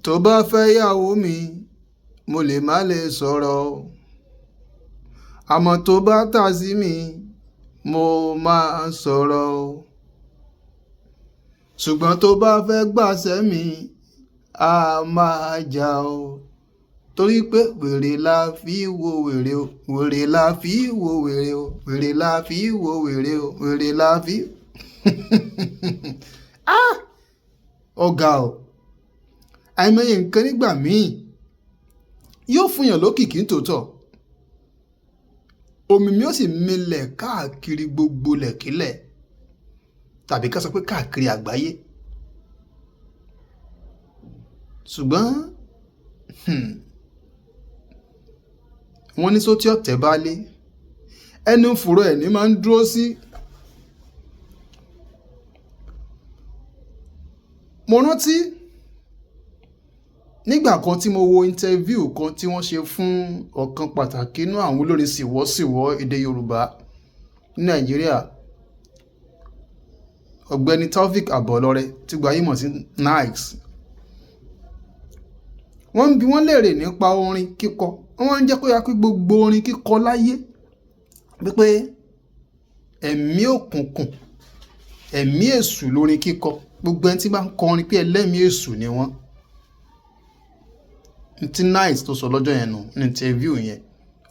Tó bá fẹ́ yàwó mi, mo lè má lè sọ̀rọ̀ o. Àmọ́ tó bá tà sí mi, mo máa sọ̀rọ̀ o. Ṣùgbọ́n tó bá fẹ́ gbàṣẹ́ mi, a máa jà o. Torí pé wèrè la fi wo wèrè o, wèrè la fi wo wèrè o, wèrè la fi wo wèrè o, wèrè la fi. Ah! Ọ̀gá o. Àìmọye nǹkan nígbà míì yóò fún yàn lókìkí nítòótọ́. Omi mi ó sì milẹ̀ káàkiri gbogbo lẹ̀kílẹ̀ tàbí ká sọ pé káàkiri àgbáyé. Ṣùgbọ́n, wọ́n ní só tí ọ̀tẹ̀ bá lé, ẹnu fùrọ̀ ẹ̀ ní máa ń dúró sí. Mo rántí nígbà kan tí mo wo interview kan tí wọ́n ṣe fún ọ̀kan pàtàkì nínú àwọn olórin sìwọ́sìwọ́ èdè Yorùbá ní Nàìjíríà, Ọ̀gbẹ́ni Taofeek Abolore tí gbogbo ayé mọ̀ sí 9ice. Wọ́n ń bi wọ́n léèrè nípa orin kíkọ. Wọ́n wá ń jẹ́ kó yá pé gbogbo orin kíkọ láyé wípé ẹ̀mí òkùnkùn, ẹ̀mí èṣù lórin kíkọ. Gbogbo ẹni tí bá ń kọ orin pé ẹlẹ́mìí èṣù ni wọ́n. Tí 9ice tó sọ lọ́jọ́ yẹn nù ní interview yẹn.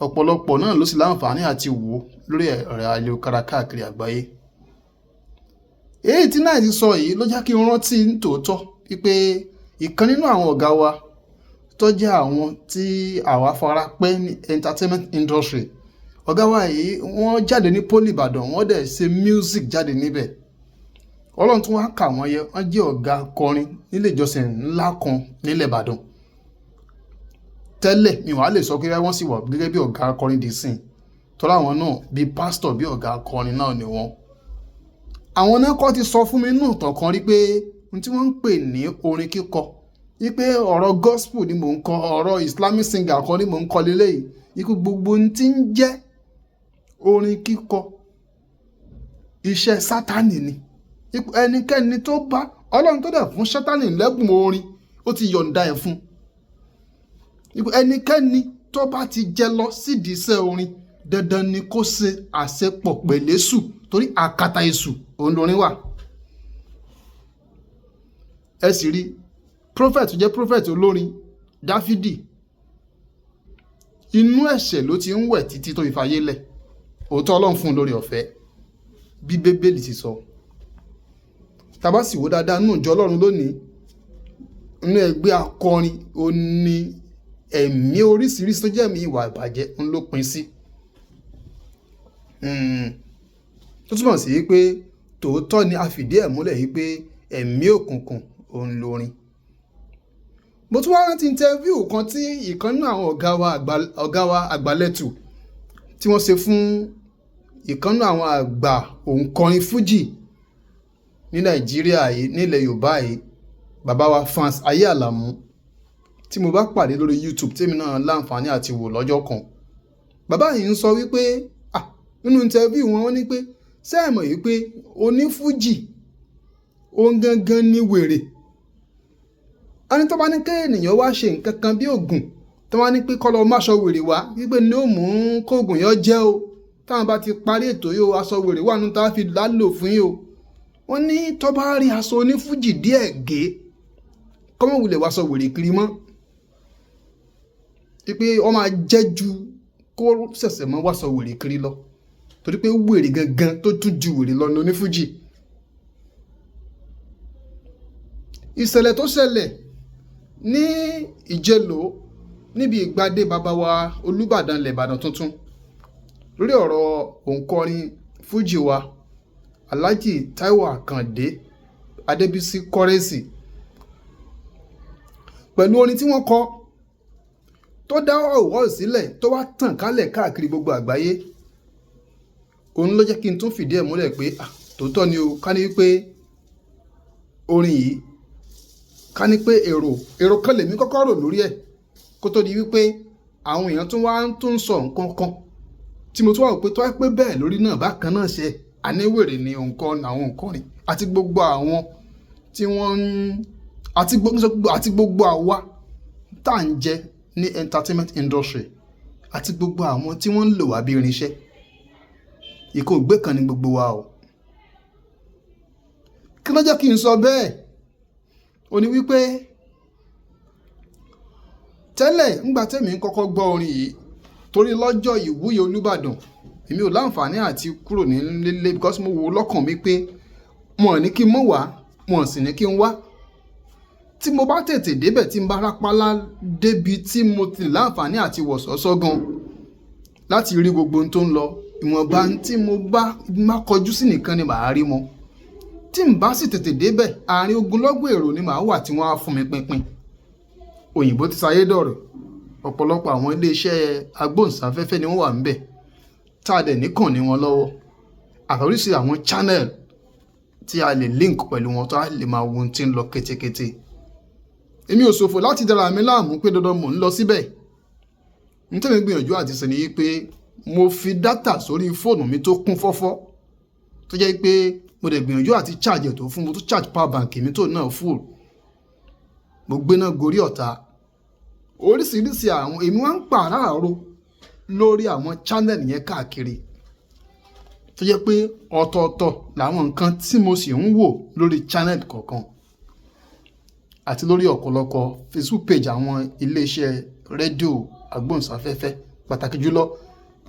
Ọ̀pọ̀lọpọ̀ náà ló sì láǹfààní àti wò lórí ẹ̀rọ ayélujára káàkiri àgbáyé. Èyí tí 9ice sọ yìí ló jẹ́ kí n rántí nítòótọ́ wípé ìkan nínú àwọn ọ̀gá wa tó jẹ́ àwọn tí àwa fara pẹ́ ní entertainment industry. Ọ̀gá wa yìí wọ́n jáde ní Poly Ìbàdàn, wọ́n dẹ̀ ṣe music jáde níbẹ̀. Ọlọ́run tún wá kà wọ́n yẹ, wọ́n jẹ́ ọ̀gá akọrin nílé ìjọsìn ńlá kan nílẹ̀ Ìbàdàn. Tẹ́lẹ̀ mi wàá lè sọ pé wọ́n sì wà gẹ́gẹ́ bí ọ̀gá akọrin dì sín. Torí àwọn náà bí pastor bí ọ̀gá akọrin náà ni wọ́n. Àwọn náà kọ́ ti sọ fún mi nínú ìtàn kan rí pé ohun tí wọ́n ń pè ní orin kíkọ, wípé ọ̀rọ̀ gospel ni mò ń kọ, ọ̀rọ̀ Islamic singer kan ni mò ń kọ lélẹ̀ yìí. Wípé gbogbo ohun tí ń jẹ́ orin kíkọ, iṣẹ́ Sátánì ni. Ẹnikẹ́ni tó bá Ọlọ́run tó dẹ̀ fún Sátánì lẹ́bùn orin, ó ti yọ̀ǹda ẹ̀ fún. Ẹnikẹ́ni tó bá ti jẹ lọ sídìí iṣẹ́ orin, dandan ni kó ṣe àṣepọ̀ pẹ̀lú èṣù torí àkàtà èṣù òun lórin wà. Ẹ sì rí prophet tó jẹ́ prophet olórin Dáfídì, inú ẹ̀ṣẹ̀ ló ti ń wẹ̀ títí tó fi fayé lẹ̀. Òótọ́ Ọlọ́run fún un lórí ọ̀fẹ́ bí Bíbélì ti sọ. Tá bá sì wò dáadáa nínú ìjọ Ọlọ́run lónìí, nínú ẹgbẹ́ akọrin ó ní ẹ̀mí oríṣiríṣi tó jẹ́ ẹ̀mí ìwà ìbàjẹ́ ń ló pín sí. Tó túmọ̀ sí wípé tòótọ́ ni a fìdí ẹ̀ múlẹ̀ wípé ẹ̀mí òkùnkùn òun lórin. Mo tún wá rántí interview kan tí ìkan nínú àwọn ọ̀gá wa àgbàlẹ̀tù tí wọ́n ṣe fún ìkan nínú àwọn àgbà òǹkọrin fújì ní Nàìjíríà yìí, nílẹ̀ Yorùbá yìí, bàbá wa Falz Ayé Àlàmú, tí mo bá pàdé lórí YouTube tí èmi náà láǹfààní àti wò lọ́jọ́ kan. Bàbá yìí ń sọ wípé, nínú interview wọn, wọ́n ní pé ṣé ẹ mọ̀ wípé onífújì òun gangan ni wèrè. A ní tó bá ní kí ènìyàn wá ṣe nǹkan kan bí ògùn, tó bá ní pé kó lọ má aṣọ wèrè wá, wípé ní ó mú kó ògùn yẹn jẹ́ o. Táwọn bá ti parí ètò yìí o, aṣọ wèrè wà nínú táa fi lálò fún yín o. Wọ́n ní tó bá rí aṣọ onífújì díẹ̀ gé, kó má wulẹ̀ wá aṣọ wèrè kiri mọ́. Wípé ó máa jẹ́ ju kó ṣẹ̀ṣẹ̀ mọ́ wá aṣọ wèrè kiri lọ. Torí pé wèrè gangan tó tún ju wèrè lọ ní onífújì. Ìṣẹ̀lẹ̀ tó ṣẹlẹ̀ ní Ìjẹ̀lò níbi ìgbadé bàbá wa Olúbàdàn ilẹ̀ Ìbàdàn tuntun lórí ọ̀rọ̀ òǹkọrin fújì wa Alhaji Taiwo Akande Adébísí Currency pẹ̀lú orin tí wọ́n kọ tó dá ọ̀wọ́ sílẹ̀ tó wá tàn kálẹ̀ káàkiri gbogbo àgbáyé. Òun ló jẹ́ kí n tún fìdí ẹ̀ múlẹ̀ pé, tòótọ́ ni o, ká ní wípé orin yìí, ká ní pé èrò kan lèmi kọ́kọ́ rò lórí ẹ̀ kó tó di wípé àwọn èèyàn tún wá tún sọ nǹkan kan tí mo tún wá rò pé tó wá pé bẹ́ẹ̀ lórí náà bákan náà ṣe àníwèrè ni òǹkọrin àwọn òǹkọrin àti gbogbo àwọn tí wọ́n ń Àti gbogbo àwa tá à ń jẹ ní entertainment industry, àti gbogbo àwọn tí wọ́n ń lò wá bí irinṣẹ́, ìkó ògbé kan ní gbogbo wa o. Kí ló jẹ́ kí n sọ bẹ́ẹ̀? Ó ní wípé tẹ́lẹ̀, ńgbà tẹ́mi ń kọ́kọ́ gbọ́ orin yìí, torí lọ́jọ́ ìwúyè Olúbàdàn, èmi ò láǹfààní àti kúrò nílé, because mo wò lọ́kàn mi pé wọn ò ní kí n mọ̀ wá, wọn ò sì ní kí n wá. Tí mo bá tètè débẹ̀, tí n bá rápálá débi tí mo ti láǹfààní àti wọ̀sọ́sọ́ gan láti rí gbogbo ohun tó ń lọ, ìwọ̀nba tí mo bá má kọjú sí nìkan ni màá rí mọ́. Tí n bá sì tètè débẹ̀, àárín ogunlọ́gọ̀ èrò ni màá wà tí wọ́n á fún mi pinpin. Òyìnbó ti sayé dọ̀rọ̀, ọ̀pọ̀lọpọ̀ àwọn iléeṣẹ́ agbóhùnsáfẹ́fẹ́ ni wọ́n wà ńbẹ̀, tá a dẹ̀ níkàn ní wọn lọ́wọ́, àtàrísí àwọn channel tí a lè link pẹ̀lú wọn, tó a lè máa wo ohun tí ń lọ kétékété. Èmi ò ṣòfò láti dára mi láàmú pé dandan mò ń lọ síbẹ̀. Nítorí gbìyànjú àti sọ ni pé mo fi data sórí fóònù mi tó kún fọ́fọ́, tó jẹ́ pé mo dẹ̀ gbìyànjú àti charge ẹ̀ tó fún, mo tún charge power bank mi tó náà full, mo gbéná gorí ọ̀tá. Oríṣiríṣi àwọn èmi wá ń pàráàrò lórí àwọn channel yẹn káàkiri, tó jẹ́ pé ọ̀tọ̀ọ̀tọ̀ làwọn nǹkan tí mo sì ń wò lórí channel kọ̀ọ̀kan àti lórí ọ̀pọ̀lọpọ̀ Facebook page àwọn iléeṣẹ́ rédíò agbóhùnsáfẹ́fẹ́, pàtàkì jùlọ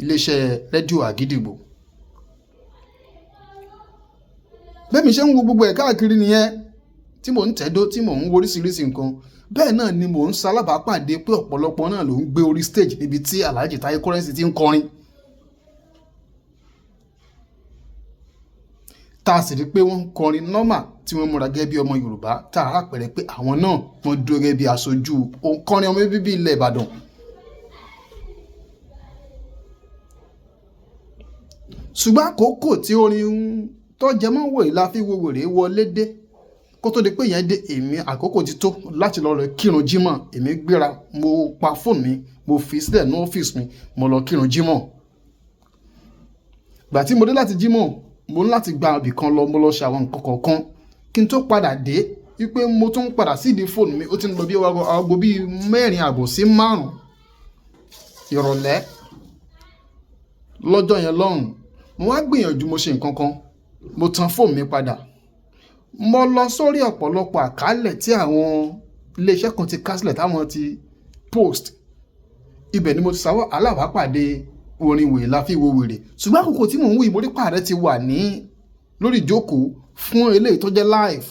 iléeṣẹ́ rédíò Àgídìgbo. Bẹ́ẹ̀ mi ṣe ń wo gbogbo ẹ̀ káàkiri nìyẹn, tí mò ń tẹ̀dó, tí mò ń wo oríṣiríṣi nǹkan. Bẹ́ẹ̀ náà ni mò ń ṣalábàápàdé pé ọ̀pọ̀lọpọ̀ náà ló ń gbé orí stage níbi tí Alhaji Taye Currency ti ń kọrin, tá a sì rí pé wọ́n ń kọrin normal, tí wọ́n múra gẹ́gẹ́ bí ọmọ Yorùbá, tá a rápẹ̀rẹ̀ pé àwọn náà wọ́n dúró gẹ́gẹ́ bí aṣojú òǹkọrin ọmọ bíbí ilẹ̀ Ìbàdàn. Ṣùgbọ́n àkókò tí orin tó jẹmọ́ wòye la fi wo wèrè wọlé dé, kó tó di pé ìyẹn dé, èmi àkókò ti tó láti lọ rẹ kírun jímọ̀. Èmi gbéra, mo pa fóònù mi, mo fi sílẹ̀ ní ọ́fíìsì mi, mo lọ kírun jímọ̀. Gbà tí mo dé láti jímọ̀, mo ní láti gba ibì kan lọ, mo lọ ṣe àwọn nǹkan kọ̀ọ̀kan kí n tó padà dé, wípé mo tún padà sídìí fóònù mi, ó ti ń lọ bí aago bíi 4:30 sí 5 ìrọ̀lẹ́ lọ́jọ́ yẹn lọ́hùn. Mo wá gbìyànjú, mo ṣe nǹkan kan, mo tan fóònù mi padà, mo lọ sórí ọ̀pọ̀lọpọ̀ àkálẹ̀ tí àwọn iléeṣẹ́ kan ti kásílẹ̀ táwọn ti post. Ibẹ̀ ni mo ti sáwọ́ alábàápàdé orin wèrè la fi wo wèrè. Ṣùgbọ́n àkókò tí mò ń wí, ìmọ̀rípa rẹ ti wà ní lórí ìjókòó fún eléyìí tó jẹ́ live.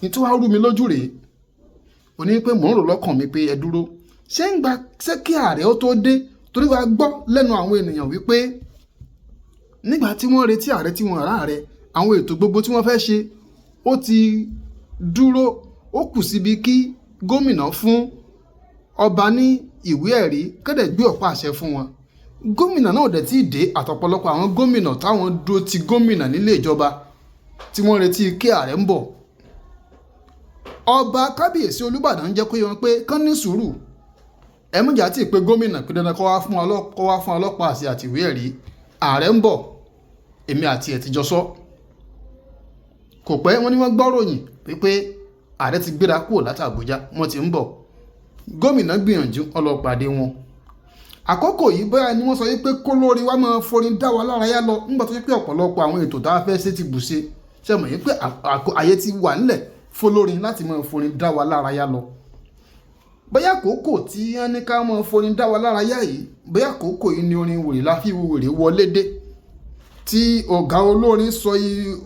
Ní tí wàá rú mi lójú rèé, ó ní pé mò ń rò lọ́kàn mi pé ẹ dúró, ṣé ń gba ṣé kí ààrẹ ó tó dé, torí wàá gbọ́ lẹ́nu àwọn ènìyàn wípé nígbà tí wọ́n retí ààrẹ tí wọ́n rà ààrẹ, àwọn ètò gbogbo tí wọ́n fẹ́ ṣe ó ti dúró, ó kù síbi kí gómìnà fún ọba ní ìwé ẹ̀rí kéde gbé ọ̀pá àṣẹ fún wọn. Gómìnà náà dẹ̀ tí ì dé, àtọ̀pọ̀lọpọ̀ àwọn gómìnà táwọn dúró ti gómìnà nílé ìjọba tí wọ́n retí kí ààrẹ ń bọ̀. Ọba kábíyèsí Olúbàdàn ń jẹ́ kó yé wọn pé kán ní sùúrù, ẹ̀mújà tí ì pé gómìnà pé dandan kó wá fún ọlọ́pàá àti àtìwé ẹ̀rí, ààrẹ ń bọ̀, èmi àti ẹ̀ ti jọ sọ. Kò pẹ́, wọ́n ní wọ́n gbọ́ ròyìn pé ààrẹ ti gbéra kúrò láti Àbújá, wọ́n ti ń bọ̀. Gómìnà gbìyànjú ọlọ́pàdé wọn. Àkókò yìí bóyá ni wọ́n sọ wípé kó lórí wa máa forin dá wa lárayá lọ, nígbà tó ṣe pé ọ̀pọ̀lọpọ̀ àwọn ètò tá a fẹ́ ṣe ti bù ṣe, ṣe mọ̀ yìí pé àyè ti wà nílẹ̀ fọlórin láti máa forin dá wa lárayá lọ. Bóyá àkókò tí wọ́n ní ká máa forin dá wa lárayá yìí, bóyá àkókò yìí ni orin wèrè la fi wo wèrè wọlé dé, tí ọ̀gá olórin sọ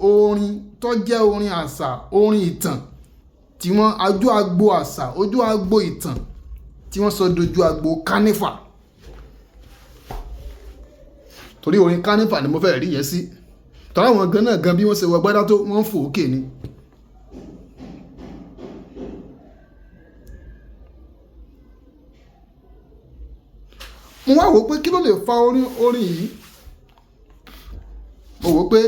orin tó jẹ́ orin àṣà, orin ìtàn, tí wọ́n ojú agbo àṣà, ojú agbo ìtàn, tí wọ́n sọ dojú agbo kánífà. Torí orin kánífà ni mo fẹ́ rí yẹn sí. Tọ́lá àwọn gan náà gan bí wọ́n ṣe wọ gbádá tó wọ́n ń fò ókè ni. Mo wá wò pé kí ló lè fa orin yìí. Mo wò pé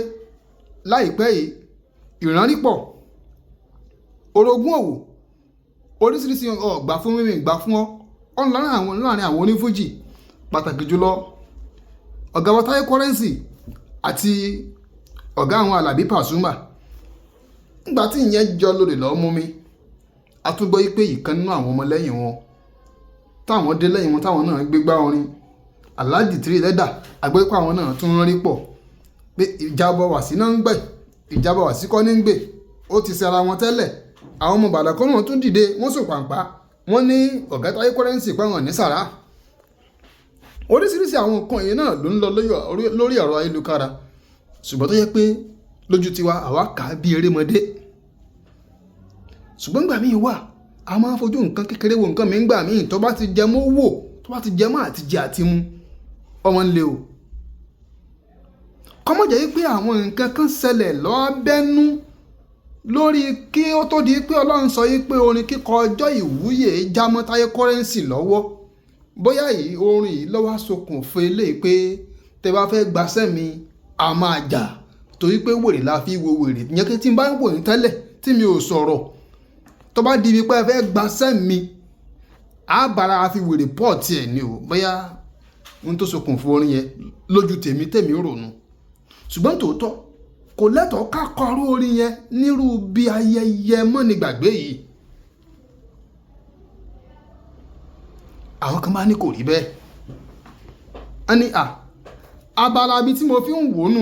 láìpẹ́ yìí ìránrípọ̀, orogún òwò, oríṣiríṣi ọ̀gbà fún mímì ìgbà fún ọ, ọ̀n láàrin àwọn onífújì, pàtàkì jùlọ ọ̀gá wa Taye Currency àti ọ̀gá àwọn Àlàbí Pasuma. Nígbà tí ìyẹn jọ lórí lọ́ọ́ mú mi, A tún gbọ́ pé ìkan nínú àwọn ọmọlẹ́yìn wọn táwọn dé lẹ́yìn wọn, táwọn náà gbégbá orin, Alhaji Tiri Lẹ́dà, àgbẹ̀pọ̀ àwọn náà tún ń rí pọ̀ pé ìjábọ̀ wàsí náà ń gbẹ̀, ìjábọ̀ wàsí kọ́ ní ń gbè, ó ti ṣe ara wọn tẹ́lẹ̀. Àwọn ọmọ Ìbàdàn kan náà tún dìde, wọ́n sọ pàǹpá, wọ́n ní ọ̀gá Táyé Currency pé wọ́n ní sàrà. Oríṣiríṣi àwọn nǹkan yìí náà ló ń lọ lórí ẹ̀rọ ayélujára, ṣùgbọ́n tó yẹ pé lójú tiwa, àwa kà á bí erémọdé. Ṣùgbọ́n gbà míì wà, a máa ń fojú nǹkan kékeré wo nǹkan mi ńgbà míì. Tó bá ti jẹ mọ́ wò, tó bá ti jẹ mọ́ àti jẹ àti mu, ọmọ ń le o. Kọ́mọ̀ jẹ́ wípé àwọn nǹkan kan ṣẹlẹ̀ lọ́bẹ́nú lórí kí ó tó di pé Ọlọ́run sọ yí pé orin kíkọ ọjọ́ ìwúyè jámọ́ Táyé Currency lọ́wọ́. Bóyá yìí orin yìí ló wá ṣokùnfà eléyìí pé tẹ́ bá fẹ́ gbaṣẹ́ mi, a máa jà, torí pé wèrè la fi wo wèrè. Ìyẹn kí tí n bá ń wò ní tẹ́lẹ̀ tí mi ò sọ̀rọ̀, tó bá di ibi pé ẹ fẹ́ gbaṣẹ́ mi, á bára a fi wèrè pọ̀ tiẹ̀ ni o. Bóyá ohun tó ṣokùnfà orin yẹn lójú tèmi, tèmi rònú. Ṣùgbọ́n tòótọ́, kò lẹ́tọ̀ọ́ ká kọrú orin yẹn nírú bí ayẹyẹ mọ́nigbàgbé yìí. Àwọn kan bá ní kò rí bẹ́ẹ̀. A ní à abala ibi tí mo fi ń wò nù,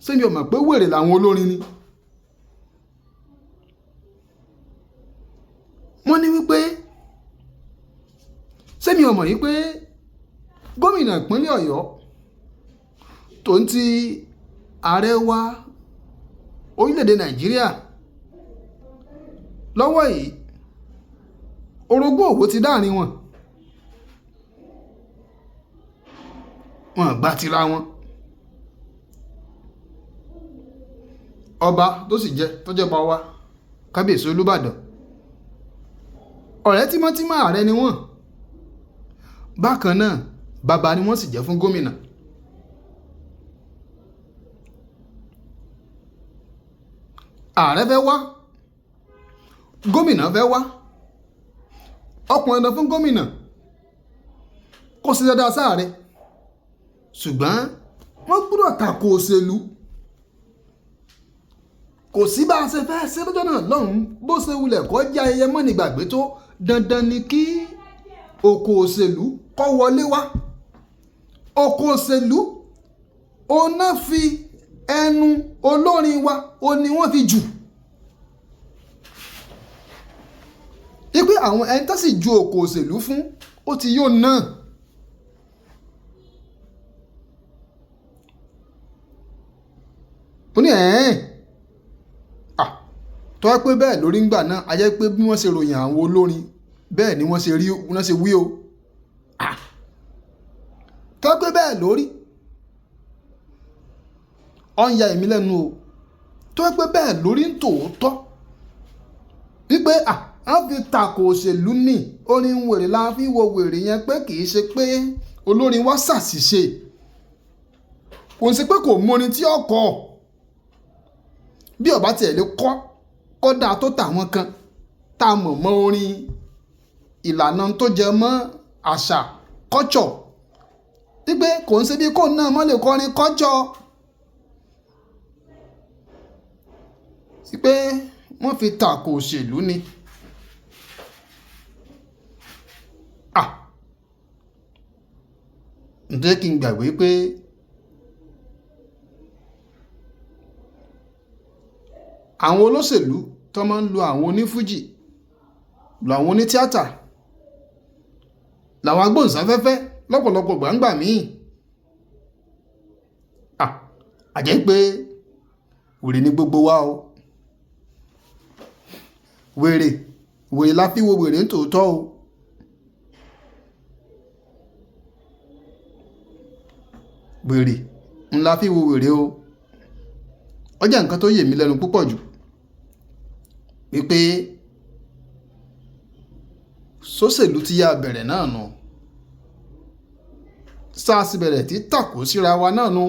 ṣé mi ò mọ̀ pé wèrè làwọn olórin ni. Wọ́n ní wípé ṣé mi ò mọ̀ wípé gómìnà ìpínlẹ̀ Ọ̀yọ́ tó ń ti ààrẹ wa orílẹ̀-èdè Nàìjíríà lọ́wọ́ yìí, orogún òwò ti dáàrin wọn, wọn gbà tira wọn. Ọba tó sì jẹ tó jẹ́ ọba wa, Kábíyèsí Olúbàdàn, ọ̀rẹ́ tímọ́tímọ́ ààrẹ ni wọ́n. Bákan náà, bàbá ni wọ́n sì jẹ́ fún gómìnà. Ààrẹ fẹ́ wá, gómìnà fẹ́ wá, ọkùnrin dandan fún gómìnà kó sí dáadáa sáàrẹ, ṣùgbọ́n wọ́n gbọ́dọ̀ tako òṣèlú. Kò sí bá a ṣe fẹ́ ṣe lọ́jọ́ náà lọ́hùn-ún, bó ṣe wulẹ̀ kó jẹ́ ayẹyẹ mọ́nigbàgbé tó, dandan ni kí oko òṣèlú kó wọlé wá. Oko òṣèlú ọ̀nà fi ẹnu olórin wa ó ní wọ́n fi jù. Wípé àwọn ẹni tó sì ju oko òṣèlú fún ó ti yóò náà. Ó ní ẹ̀ẹ́n. Tó bá pé bẹ́ẹ̀ lórí ńgbà náà, a jẹ́ pé bí wọ́n ṣe ròyìn àwọn olórin bẹ́ẹ̀ ni wọ́n ṣe rí, wọ́n ṣe wí o. Tó bá pé bẹ́ẹ̀ lórí, ó ń ya èmi lẹ́nu o. Tó bá pé bẹ́ẹ̀ lórí ń tòótọ́ wípé a fi tako òṣèlú ní orin wèrè la fi wo wèrè yẹn, pé kì í ṣe pé olórin wa ṣàṣìṣe, kò sí pé kò mọ orin tí ó kọ. Bí ó bá tiẹ̀ lè kọ́, kódà tó tàwọn kan tá a mọ̀ mọ́ orin ìlànà tó jẹ mọ́ àṣà culture, wípé kò ń ṣe bí kò náà mọ́ lè kọrin culture, wípé wọ́n fi tako òṣèlú ni. Ǹjẹ́ kí n gbàgbé pé àwọn olóṣèlú tó máa ń lo àwọn onífújì, lo àwọn onítíátà, làwọn agbóhùnsáfẹ́fẹ́ lọ́pọ̀lọpọ̀ gbàǹgbà míì. Àjẹ́ pé wèrè ni gbogbo wa o. Wèrè, wèrè la fi wo wèrè ń tòótọ́ o. Wèrè ńlá fi wo wèrè o. Ó jẹ́ nǹkan tó yè mí lẹ́nu púpọ̀ jù wípé sóṣèlú ti yá bẹ̀rẹ̀ náà nù. SARS bẹ̀rẹ̀ tí tàkó síra wa náà nù.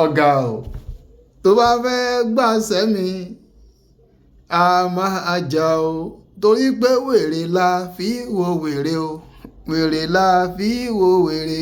Ọ̀gá o, tó bá fẹ́ gbàṣẹ́ mi, a máa jà o, torí pé wèrè la fi wo wèrè o, wèrè la fi wo wèrè.